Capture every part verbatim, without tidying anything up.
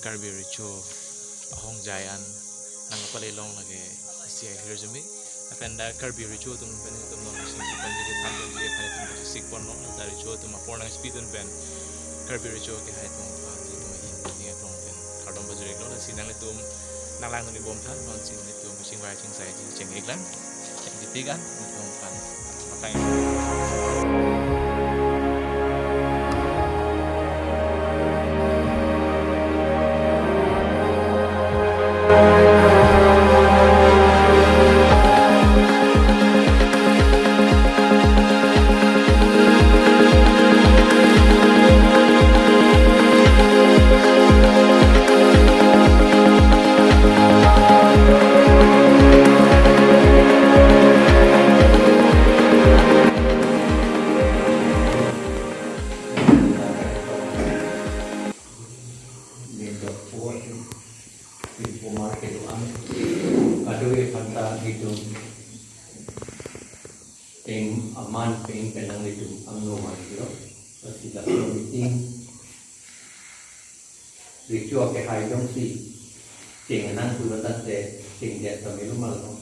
Karbi Recho ahongjai an nangpale long lake isi ahirjume. Lapen dak Karbi Recho atum pen itum nong sing pen jadi than pen jadi pen itum sikpon long, lapen Recho atum apor nangpi dun pen Karbi Recho akehai atum aphan itum ahin pen aklong pen kardom pajir-iklo. Lasi nanglitum nanglang neli bom tha, non si nanglitum chingvai chingsai chingcheng-iklang. Chingtitik an itum aphan patang. Nindok po atum, pinpo mar kedo-an, kadokave aphanta itum peng aman peng penang itum angno mar kiro. Lasi laso meeting Recho akehai jongsi cheng nang pulo tangte chengdet pamelo malom.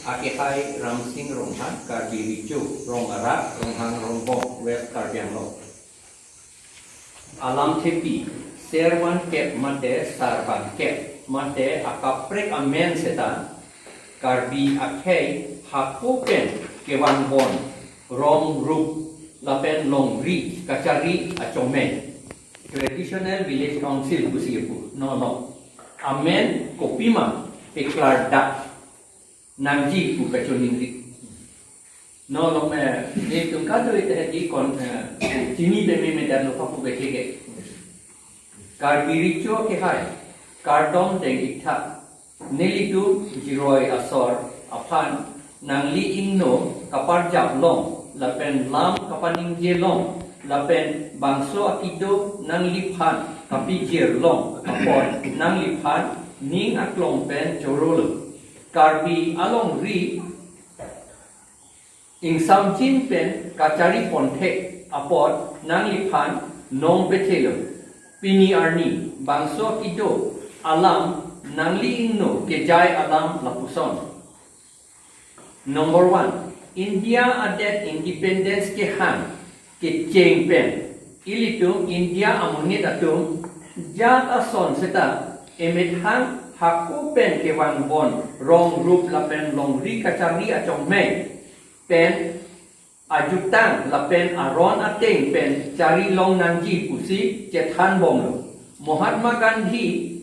Akehai Ramsing Ronghang, Karbi Recho, Rong Arat, Ronghang Rongbong, West Karbi Anglong. Alamthepi, ser vangkep mate sar vangkep mate akaprek amen seta, Karbi akhei hako pen kevangbon rong rup lapen longri kachari achomei, Traditional Village Council pusi pu, no, no. Amen kopima peklardak nangji pu kachoningri. No, no, eh, nelitum kadokave ta di kon, eh, chini peme me dan lo papu becheke. Karbi Recho akehai kardom deng-iktha, nelitum jiroi asor aphan nangli ingno kaparjap long lapen lam kapaningje long lapen bangso akido nangliphan kapijir long apot nangliphan ning aklong pen chorolo. Karbi alongri ingsamjin pen kachari ponthek apot nangliphan nong pethelo. Pini arni bangso akido alam nangli ingno kejai alam lapuson. Number one, India adet independence kehang kecheng pen ilitum India amonit atum jat ason seta emethang hako pen kevangbon rong rup lapen longri kachari achomei pen ajutang lapen aron ateng pen chari long nangji pusi chethan bomlo. Mahatma Gandhi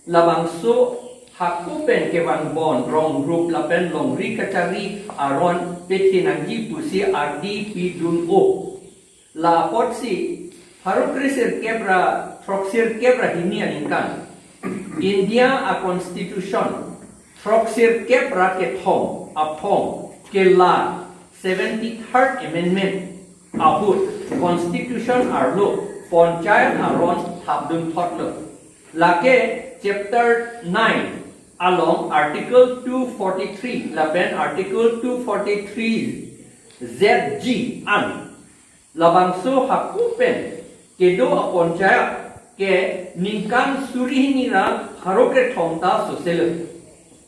labangso hako pen kevangbon rong rup lapen longri kachari aron pethe nangji pusi ardi pidun-o. La apotsi pharo kresirkep ra throksirkep ra hini aningkan India a constitution throksirkep ra kethom aphong kelar seventy third amendment ahut constitution arlo ponchayat aron thapdun thotlo. Lake chapter nine along article two forty three lapen article two forty three Z G an labangso hako pen kedo aponchayat ke ningkan suri hini ra pharo kethom ta soselo.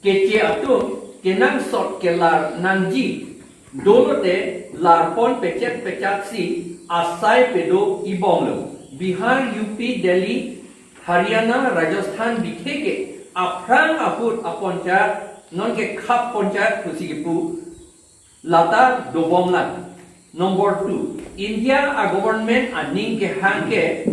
Keche atum kenangsot kelar nangji dolote larpon pechet pechatsi asai pedo-i bomlo. Bihar, U P, Delhi, Haryana, Rajasthan bikhe ke aphrang ahut apanchayat, non ke khap panchayat pusi kipu, lata dobomlang. Number two, India a government aning kehang ke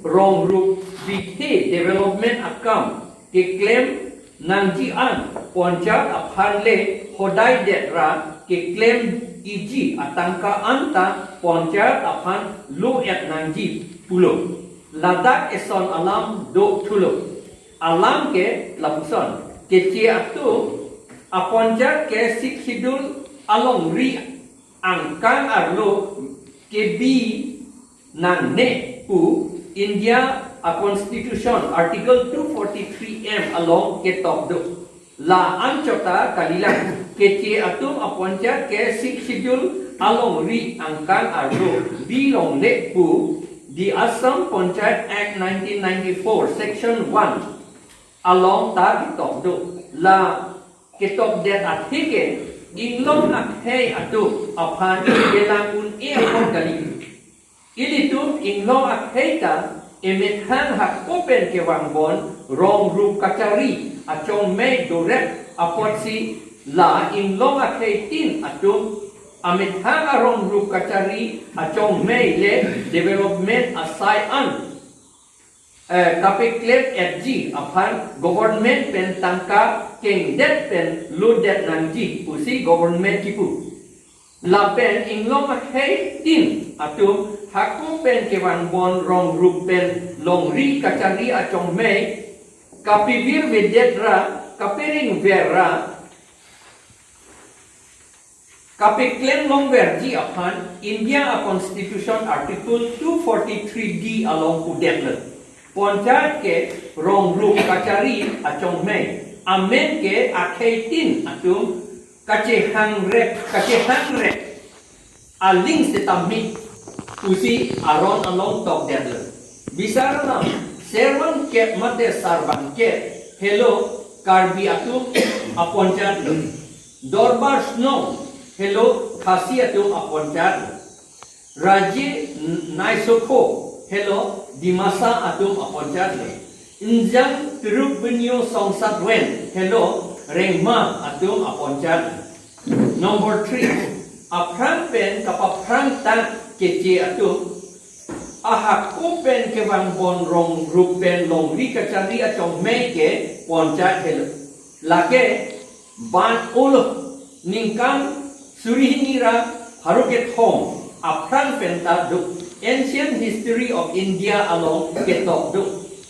rong rup bikhe development akam keklem nangji an panchayat aphan le hodai det ra keklem iji atangka anta panchayat aphan lo-et nangji pulo. Ladak eson alam do thulo. Alam ke lapuson, Keche atum apanchayat ke Sixth Schedule alongri angkang arlo kebi nangne pu India a Constitution Article two forty-three M along ketok do. La anchot ta kalilang, Keche atum apanchayat ke Sixth Schedule alongri angkang arlo bi longle pu the Assam Panchayat Act nineteen ninety-four, Section one along ta ketok do. La ketok det athe ke inglong akhei atum aphan kelang un-e apot kali. Ilitum inglong akhei ta emethang hako pen kevangbon rong rup kachari achongmei dorep apotsi la inglong akheitin atum amethang arong rup kachari achongmei le development asai an eh, kapeklem-etji aphan government pen tangka kengdet pen lodet nangji pusi government kipu. Lapen inglong akheitin atum hako pen kevangbon rong rup pen longri kachari achongmei kapevirvedet ra, kaperingver ra, kapeklem longverji aphan India a Constitution Article two forty-three D along pudetlo. Panchayat ke rong rup kachari achongmei, amen ke akheitin atum kachehang rek, kachehang rek aling setame pusi aron along tokdetlo. Bisar alam, Servan kep mate Sarvan kep helo Karbi atum apanchayat lo. Dorbar Shnong helo Khasi atum apanchayat lo. Raje Naisokho helo Dimasa atum apanchayat lo. Injang Teruk Benyo Songsat Wen helo Rengma atum apanchayat lo. Number three, aphrang pen kapaphrang ta Keche atum ahako pen kevangbon rong rup pen longri kachari achongmei ke panchayat helo. Lake ban ulo ningkan suri hini ra pharo kethom aphrang pen ta do. Ancient History of India along ketok do.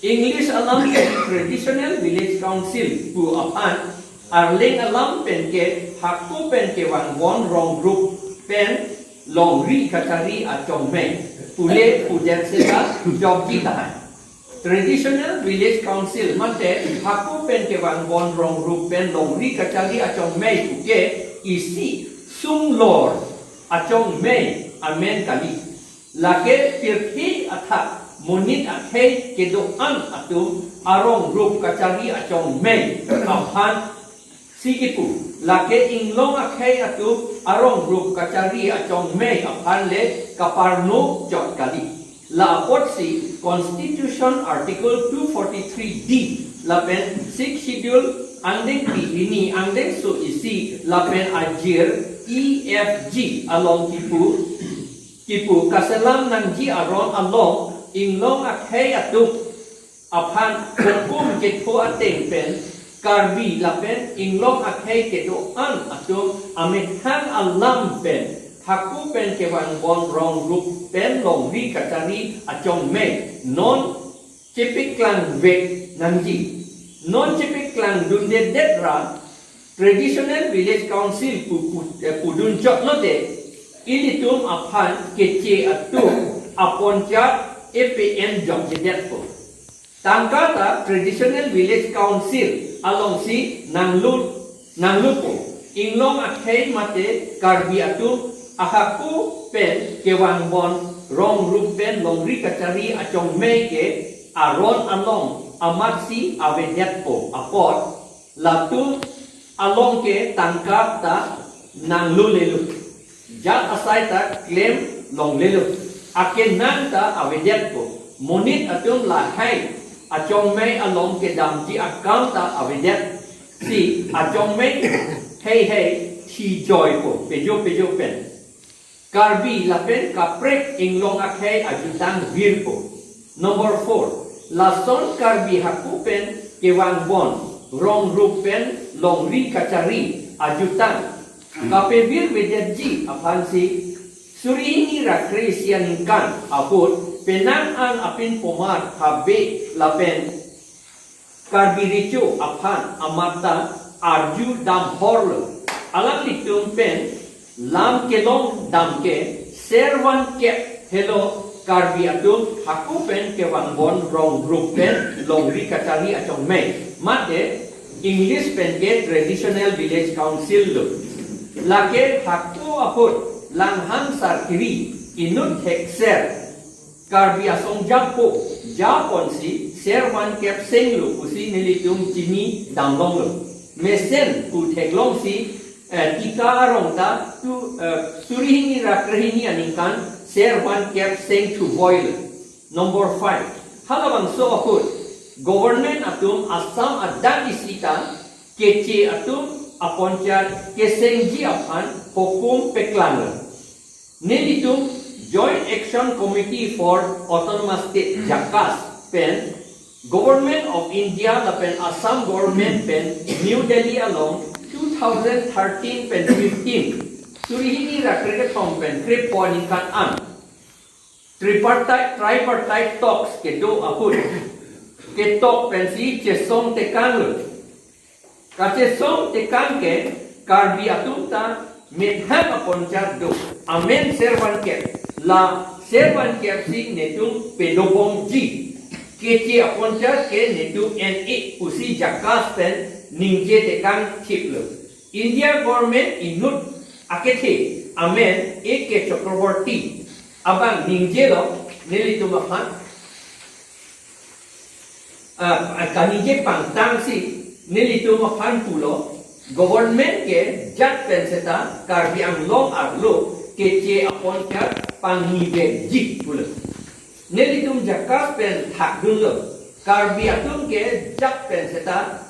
English alam ke Traditional Village Council pu aphan, Arleng alam pen ke hako pen kevangbon rong rup pen longri kachari achongmei pule pudet seta jokji tahai. Traditional Village Council mate hako pen kevangbon rong rup pen longri kachari achongmei puke isi sunglor achongmei amen kali. Lake pirthe athak monit akhei kedo-an atum arong rup kachari achongmei aphan si kipu. Lake inglong akhei atum arong rup kachari achongmei aphan le kaparno chot kali. La apotsi Constitution Article two forty-three D lapen Sixth Schedule angdengpi hini angdengso isi lapen ajir E F G along kipu kipu kaselam nangji aron along inglong akhei atum aphan hukum ketho ateng pen Karbi lapen inglong akhei kedo-an atum amethang alam pen hako pen kevangbon rong rup pen longri kachari achongmei non chepeklangvek nangji. Non chepeklangdundedet ra Traditional Village Council pu, pu, eh, pudun chot lote ilitum aphan Keche atum apanchayat A P N jokjedetpo. Tangka ta Traditional Village Council alongsi nanglu nanglupo. Inglong akhei mate Karbi atum ahako pen kevangbon rong rup pen longri kachari achongmei ke aron along amatsi avedetpo apot latum along ke tangka ta nanglulelo. Jat asai ta klem longlelo. Akenan ta avedetpo. Monit atum lahai Achongmei along kedamji akam ta avedet si Achongmei heihei thijoipo, pejo pejo pen. Karbi lapen kaprek inglong akhei ajutang virpo. Number four, lason Karbi hako pen kevangbon, rong rup pen longri kachari ajutang kapevirvedetji aphansi suri hini ra kre-isi aningkan ahut penang an apin pomar habe lapen Karbi Recho aphan amat ta arju damhorlo. Alanglitum pen lam kelong dam ke servan kep helo Karbi atum hako pen kevangbon, rong rup pen longri kachari achongmei. Mate English pen ke Traditional Village Council lo. Lake hako ahut Langhang Sarkiri inut hekser Karbi asong japo, japonsi servan kep senglo pusi nelitum chini damlonglo. Mesen pu theklongsi, eh, Tika arong ta tu, eh, suri hini ra kre hini aningkan servan kep seng thuvoilo. Number five, halabangso ahut government atum Assam adak isi ta Keche atum aponchar kesengji aphan hukum peklanglo. Nelitum Joint Action Committee for Autonomous State, JACAS pen Government of India lapen Assam Government pen New Delhi along two thousand thirteen pen fifteen, suri hini ra kre kethom pen krepho aningkan an tripartite, tripartite talks kedo ahut ketok pensi chesong tekanglo. Kachesong tekang ke Karbi atum ta methang aponchar do. Amen servan kep. La servan kep si netum pedobomji. Keche aponchar ke netum en-e pusi JACAS pen ningje tekang thiplo. India government inut akethe amen A K Chakraborty abang ningjelo nelitum aphan, ah, kaningje pangtangsi nelitum aphan pulo, government ke jat pen seta Karbi Anglong arlo keche aponchar pangni vekji pulo. Nelitum JACAS pen thakdunlo, Karbi atum ke jat pen seta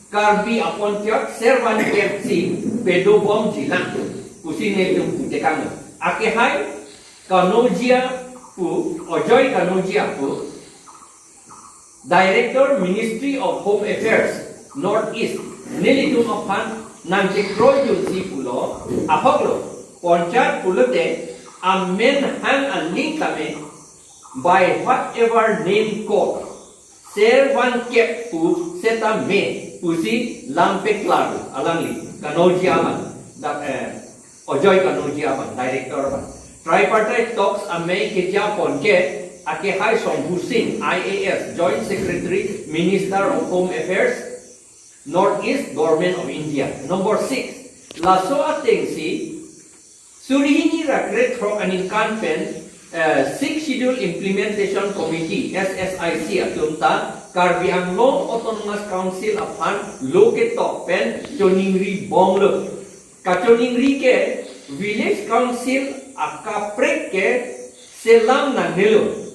Karbi aponchar servan kep si pedobomji lang pusi nelitum pu tekanglo. Akehai Kanojia pu, Ajoy Kanojia pu, Director, Ministry of Home Affairs, North East, nelitum aphan nangchekroidunsi pulo, ahoklo, ponchar pulote amen hang aling tame by whatever name called, servan kep pu setame pusi lam peklarlo alangli, Kanojia abang, dak, eh, Ajoy Kanojia abang, director abang. Tripartite talks amei kejapon ke akehai Shambhu Singh, I A S, Joint Secretary, Minister of Home Affairs, North East, Government of India. Number six, laso atengsi suri hini ra krethrok aningkan pen, eh, Sixth Schedule Implementation Committee, S S I C atum ta Karbi Anglong Autonomous Council aphan lo ketok pen choningri bomlo. Kachoningri ke Village Council akaprek ke selam nangnelo.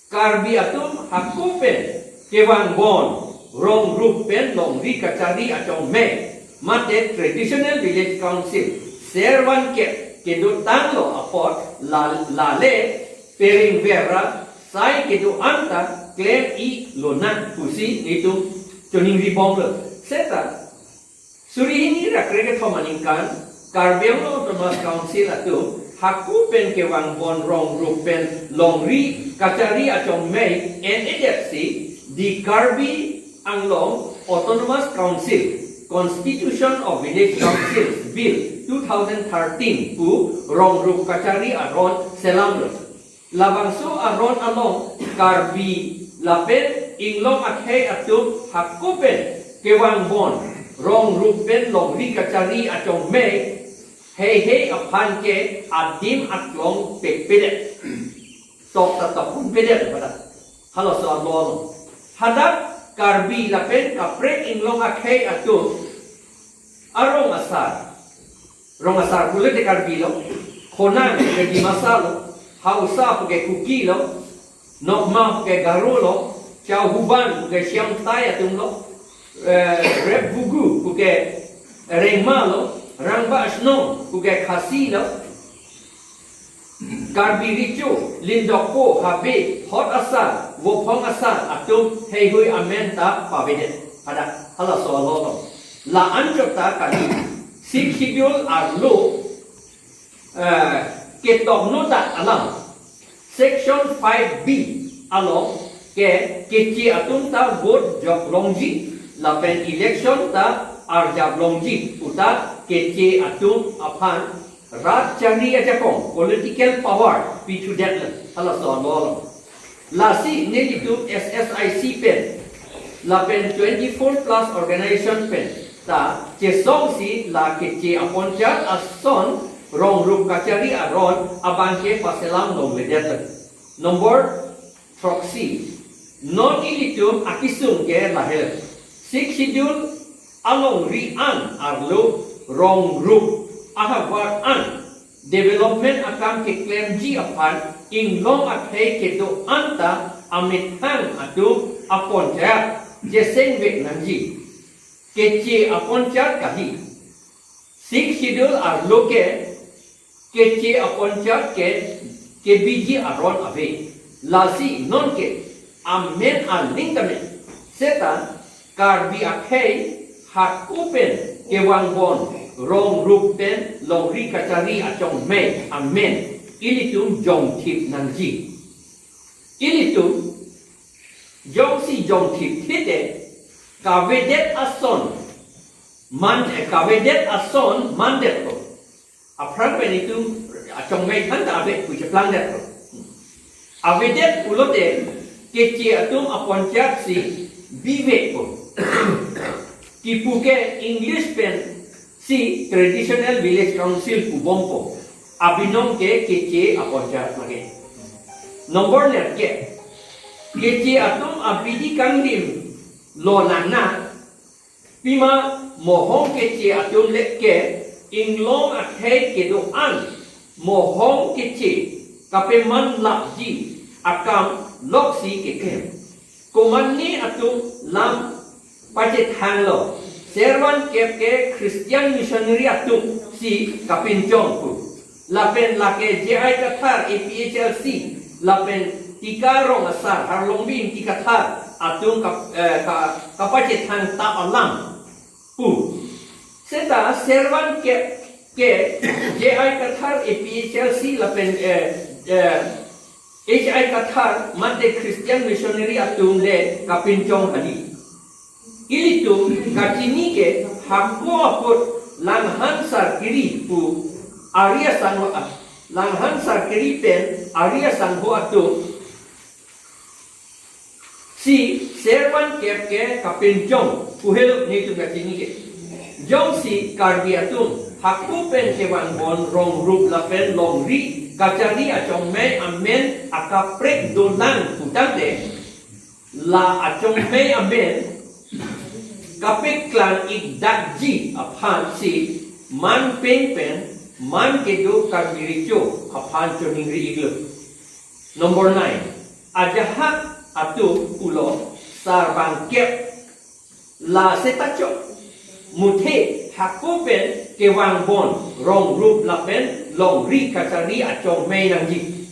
Karbi atum hako pen kevangbon, rong rup pen longri kachari achongmei, mate Traditional Village Council servan kep kedotanglo apot la, lale pereng vera sai kedo-an ta klem-i lonang pusi netum choningri bomlo. Seta suri hini ra kre kethom aningkan Karbi Anglong Autonomous Council atum hako pen kevangbon, rong rup pen longri kachari achongmei en-edetsi the Karbi Anglong Autonomous Council Constitution of Village Councils Bill two thousand thirteen pu rong rup kachari aron selamlo. Labangso aron along Karbi lapen inglong akhei atum hako pen kevangbon, rong rup pen longri kachari achongmei heihei aphan ke adim aklong pekpedet. Tok ta tokpon pedet pada. Halaso arlo along hadak Karbi lapen kaprek inglong akhei atum arong asar. Rong asar pulote Karbi lo, Khonang puke Dimasa lo, Hausa puke Kuki lo, Nokma puke Garo lo, Chauhuban puke Siamtai atumlo, eh, Repbugu puke Rengmalo, Rangbah Shnong puke Khasilo, Karbi Recho, Lindokpo, Habe, Hot Asar, Vophong Asar atum heihui amen ta pavedet. Pada halaso alolo. La-an chot ta kali Sixth Schedule arlo, eh, ketokno ta alam Section five B along ke Keche atum ta vote jok longji lapen election ta arjap longji puta Keche atum aphan rat chari ajakong political power pichudet le halaso alolo. Lasi nelitum S S I C pen lapen twenty-four plus organization pen ta chesongsi la Keche aponchayat ason rong rup kachari aron abangke paselam longledet. Number throksi, non ilitum akisung ke lahelo. Sixth Schedule alongri an arlo rong rup ahavar an development akam keklemji aphan inglong akhei kedo-an ta amethang atum aponchayat chesengvek nangji. Keche aponchayat kali Sixth Schedule arlo ke Keche aponchayat ke kebiji aron ave. Lasi nonke amen aling tame seta Karbi akhei hako pen kevangbon rong rup pen longri kachari achongmei amen ilitum jongthip nangji. Ilitum jongsi jongthip thite kavedet ason man, eh, kavedet ason mandetpo. Aphrang pen itum achongmei than ta ave pu cheplangdetpo. Avedet pulote Keche atum aponchayat si bivekpo. Kipu ke English pen si Traditional Village Council pubompo. Abinong ke Keche aponchayat lake. Number ner ke, Keche atum abidi kangdim lo nangna, pima Mohong Keche atum le ke inglong akhei kedo-an Mohong Keche kapemanlapji akam loksi keklem. Komatne atum lam pachethanglo, Servan kep ke Christian missionary atum si kapinchong pu. Lapen lake J I Kathar A P H L C lapen Tika Rong Asar Harlongbin Tikathar atum kap-, eh, ka-, kapachethang tap alam pu. Seta Servan kep ke J I Kathar A P H L C lapen, eh, eh, H I Kathar mate Christian missionary atum le kapinchong hadi. Ilitum kachini ke hako apot Langhan Sarkiri pu ari asangho, Langhan Sarkiri pen ari asangho atum si Servan kep ke kapinchong pu helo nelitum kachini ke. Jongsi Karbi atum hako pen kevangbon rong rup lapen longri kachari achongmei amen akaprek dolang putangte, la achongmei amen kapeklang-ikdakji aphan si man peng pen man kedo Karbi Recho aphan choningri-iklo. Number nine, ajahak atum pulo sarbang kep la seta chok. Muthe hako pen kevangbon rong rup lapen longri kachari achongmei nangji.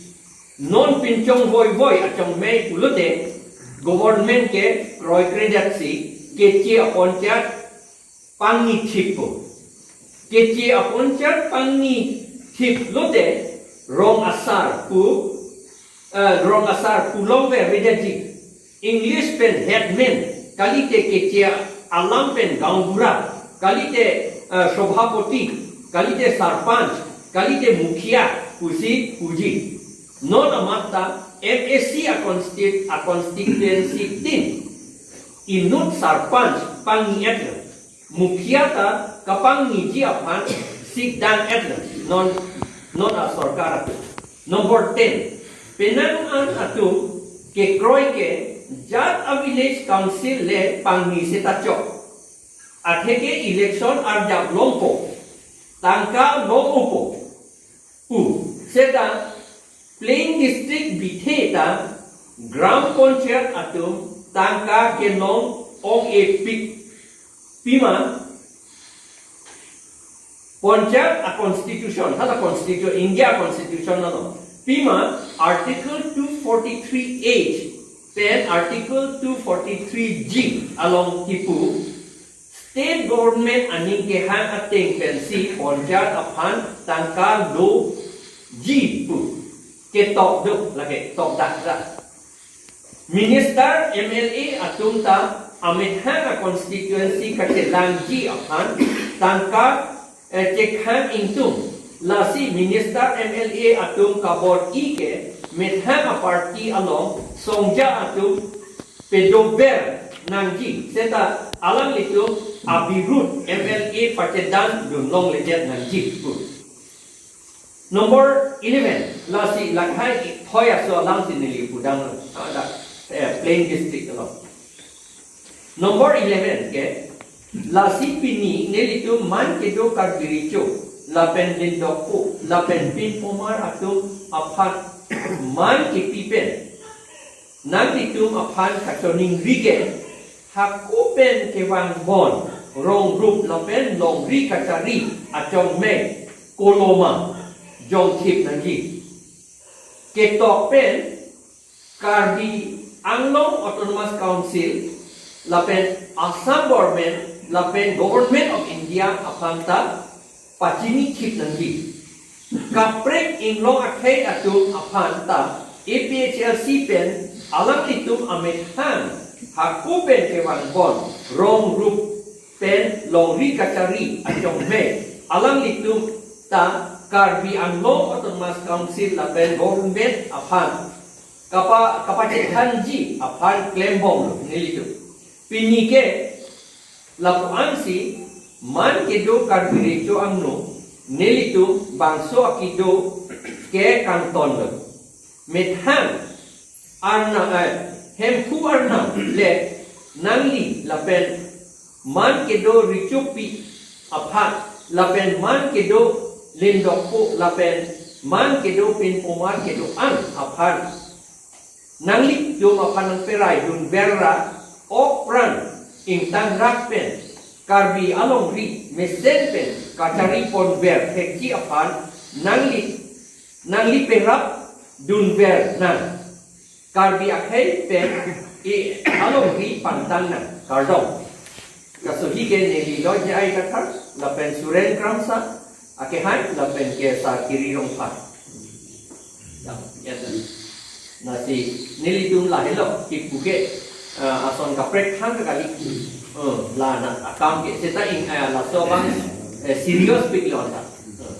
Non pinchong voivoi achongmei pulote government ke kroikredet si Keche aponchayat pangni thippo. Keche aponchayat pangni thip lote rong asar pu, eh, rong asar pu longve vedaji. English pen headman, kalite Keche alam pen gaonbura, kalite, eh, sobhapoti, kalite sarpanch, kalite mukhia pusi puji. Non amat ta M A C a consti-, a constituency tin inut sarpanch pangni-etlo. Mukhia ta kapangniji aphan sikdang-etlo non, non asorkar atum. Number ten, penang an atum kekroi ke jat a village council le pangni seta chok. Atheke election arjap longpo, tangka long-opo pu. Seta plain district bithe ta gram panchayat atum tangka kelong ong-epik pima Panchayat a-constitution, hala constitution, India constitution along. Pima Article two forty-three H pen Article two forty-three G along kipu, state government aning kehang ateng pensi panchayat aphan tangka loji pu ketok do, lake tokdak ra. Minister M L A atum ta amethang a-constituency kachelangji aphan tangka, eh, chekhang ingtung. Lasi minister M L A atum kabor-i ke methang a-party along songja atum pedover nangji. Seta alanglitum abirut M L A pachedan dun longledet nangji pu. Number eleven, lasi lakhai thoi aso alam si neli pudang lo. Ada, eh, plain district along. Number eleven ke, lasi pini nelitum man kedo Karbi Recho, lapen Lindokpo, lapen Pinpomar atum aphan man kepi pen nanglitum aphan kachoningri ke, hako pen kevang bon rong rup lapen longri kachari achongme koloma jongthip nangji. Ketok pen Karbi Anglong Autonomous Council lapen Assam Government lapen Government of India aphan ta pachini thip nangji. Kaprek inglong akhei atum aphan ta A P H L C pen alanglitum amethang hako pen kevang bon rong rup pen longri kachari achongme alanglitum ta Karbi Anglong Autonomous Council lapen Government aphan kapa kapachekhanji aphan klembom lo nelitum. Pini ke lapu-ansi man kedo Karbi Recho angno nelitum bangso akedo ke kangton lo. Methang arnam, eh, Hemphu arnam le nangli lapen man kedo Rechopi aphan lapen man kedo Lindokpo lapen man kedo Pinpomar kedo-an aphan nanglitum aphan nangperai dunver ra ok pran ingtangrak pen Karbi alongri mesen pen kachari ponver thekji aphan nangli nangli perap dunver nang. Karbi akhei pen e alongri pangtang nang. Kardom. Kasohi ke neli Loi J I Kathar lapen Suren Kramsa akehai lapen ke Sar Kiri Rongphar. Ya, ya, sir. Lasi nelitum lahelo kipu ke, eh, ason kaprek thang kali. Eh, la na akam ke seta ing, eh, laso abang, eh, serious pik lo anta. Eh.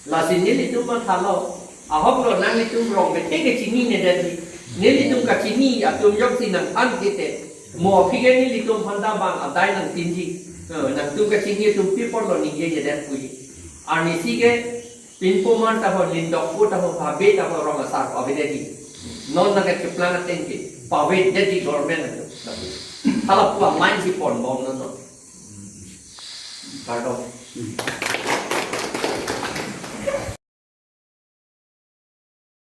Lasi nelitum mathalo, ahok lo nanglitum rong bete kechininedet ji. Nelitum kachini atum jongsi nangphan kete, mo aphi ke nelitum aphan ta bang adai nangtinji. Eh, nangtum kachini atum pi apotlo ningjejedet puji. Arnisi ke Pinpomar ta ho, Lindokpo ta ho, Habe ta ho, rong asar pavedetji. Non nangkacheplang ateng ke pavedetji government atum. Hala pu amai si ponbom non non. Kardom.